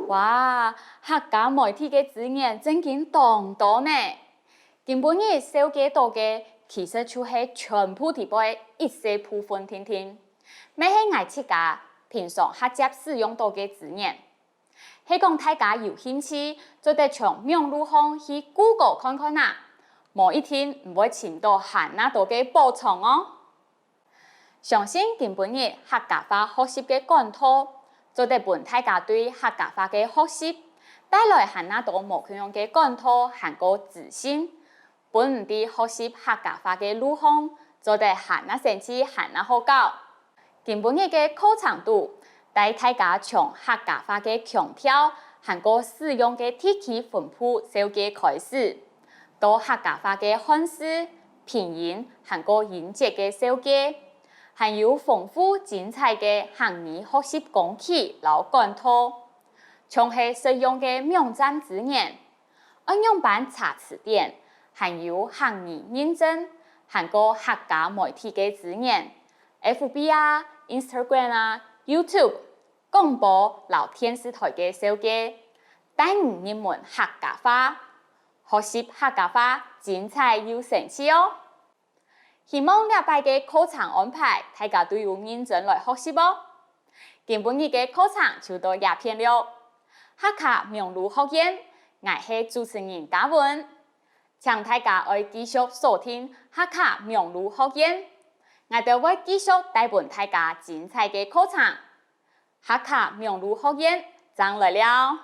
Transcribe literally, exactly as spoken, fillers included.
哇，客家媒體个資源正經當多呢！今晡日紹介到个，其實就係全部裡背一細部分定定，乜係𠊎自家平常較輒使用到个資源。係講大家有興趣，做得從網路項去Google看看啊，無一定毋會尋到還較多个寶藏哦。 相信今晡日客家話學習个管道，做得分大家對客家話个學習帶來還較多無共樣个管道還過資訊，分你在學習客家話个路項，做得還較生趣還較好搞。今晡日个課程肚，帶大家從客家話个腔調還過使用个地區分布紹介開始，到客家話个漢字、 拼音還過音節个紹介，還有豐富精彩个客語學習工具摎管道，像係實用个網站資源，愛仰般查詞典，還有客語認證，還過客家媒體个資源，F B啊、Instagram啊、YouTube、廣播摎電視台个紹介，帶你入門客家話，學習客家話，精彩又生趣哦！ 希望這擺个課程安排，大家都有認真來學習哦。今晡日个課程就到這片了。客家網路學院，𠊎係主持人嘉文，請大家愛繼續鎖定客家網路學院，𠊎兜會繼續帶分大家精彩个課程。客家網路學院，正來尞！